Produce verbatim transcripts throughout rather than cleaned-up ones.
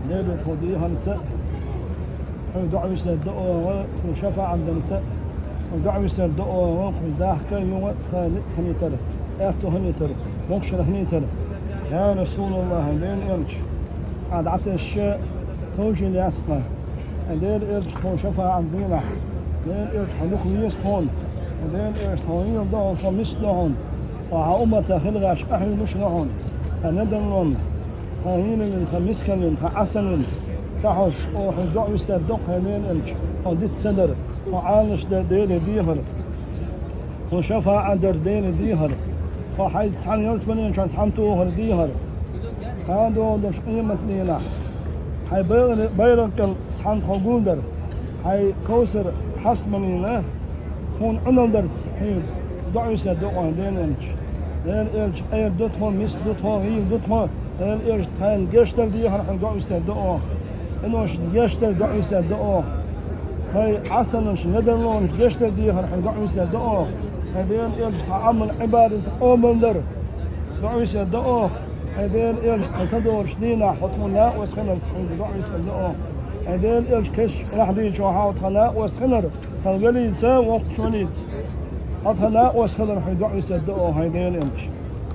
Дела, тхо дийхьарца, хьоьга доӀа висар да оха, хьоьга шафаӀат дарца, хьоьга доӀа висар да оха, хьоьга дахка юха тха ницкъ хинийтар, аьтту хинийтар, могашал хинийтар. Я РасулаллахӀ, Делан Элча, Ӏа дӀатесча, товжил яц тха. Хьай Делан Элча, тхона шафаӀат делахь. Делан Элча, хьо дукха веза тхона. Хьай Делан Элча, тхо гӀийла ду хьуна, тхо миска ду хьуна. Тхо хьан умматах хила гӀерташ къахьегамаш ду хьуна. Тха надарна, тха хӀинанна, тха мисканна, тха Ӏасанна ца хьожаш, оха хьоьга доӀа висар да оха, хьай Делан Элча, хьо диц ца дар, хьо Ӏалашдар Деле дехар, хьо шафаӀат дар Деле дехар, хьо хьайца цхьана ялсмален чохь цхьаьна тохар дехар, кхана догӀуш долчу къематдийнахь хьайн байракх кӀел цхьаьна тхо гулдар, хьайн Кавсар хьастамалийна, тхуна Ӏуналла дарца хьоьга доӀа висар да оха, хьай Делан Элча. Делан Элча, Ӏер ду тхо, миска ду тхо, гӀийла ду тхо. Делан Элча, тхайна гечдар дехар хьоьга доӀа висар да оха. Къиношна гечдар доӀа висар да оха. Тхайн Ӏасанаш, надарнаш гечдар дехар хьоьга доӀа висар да оха. Хьай Делан Элча, тхан Ӏамал, Ӏибадат къобалдар доӀа висар да оха. Хьай Делан Элча, тхан садоӀучу дийнахь хьо тхуна накъост хиларца хьоьга доӀа висар да оха. Хьай Делан Элча, кхечу лахьдийчохь хьо тхан накъост хилар, тхан велийца, воккхачу велийца, хьо тхан накъост хилар хьоьга доӀа висар да оха, хьай Делан Элча.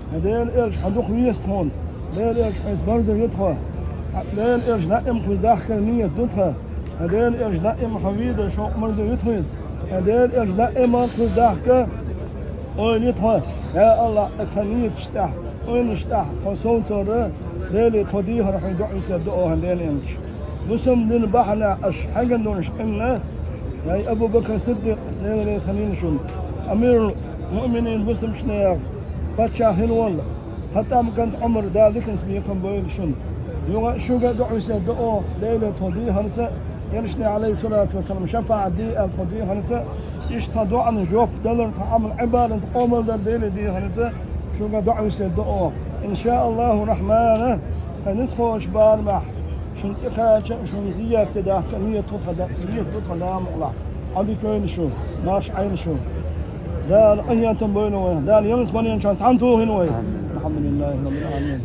Хьай Делан Элча, хьо дукха веза тхона. Делан Элча, хьайца марзо ю тхо. Делан Элча, даим кхуза дахкар нийят ду тхан. Хьай Делан Элча, даим хьо вийда шовкъ марзо ю тхуьнца. Хьай Делан Элча, даим кхуза дахка ойла ю тхо. Я АллахӀ, тхан нийяташ тӀехь, ойланаш тӀехь тхо совцор, Деле, тхо дехар хьоьга доӀа висар да оха, хьай Делан Элча. Бусалба дин бахьана аша хьегна долуш къинна, вай Абу-Бакр Сиддикъ, Дела реза хилийла шуна, амирул муъминин, бусалбачу нехан паччахь хилла волу, ХаттӀаб кӀант Ӏумар, Дала диканца бекхам бойла шуна. Юха а шуьга а доӀа висар да оха, Деле, тхо дехарца, Элчане, Ӏалайхиссалату вассалам, шафаӀат де аьлла тхо дехарца, иштта тхан доӀанна жоп далар, тхан Ӏамал, Ӏибадат къобалдар Деле дехарца, шуьга а доӀа висар да оха. Ин ша АллахӀу Рахьмана, тхан ницкъ кхочу барамехь шуна тӀекхача а, шуна зиярат де дахка а нийят ду тхан да-, нийят ду тхан, Дала мукъ лахь. Ӏа дика йойла шу, марша Ӏойла шу. Дала къинхетам бойла вайх. Дала ялсмален чохь цхьаьна тухийла вайх. АлхьамдулиллахӀи Раббил Ӏаламин.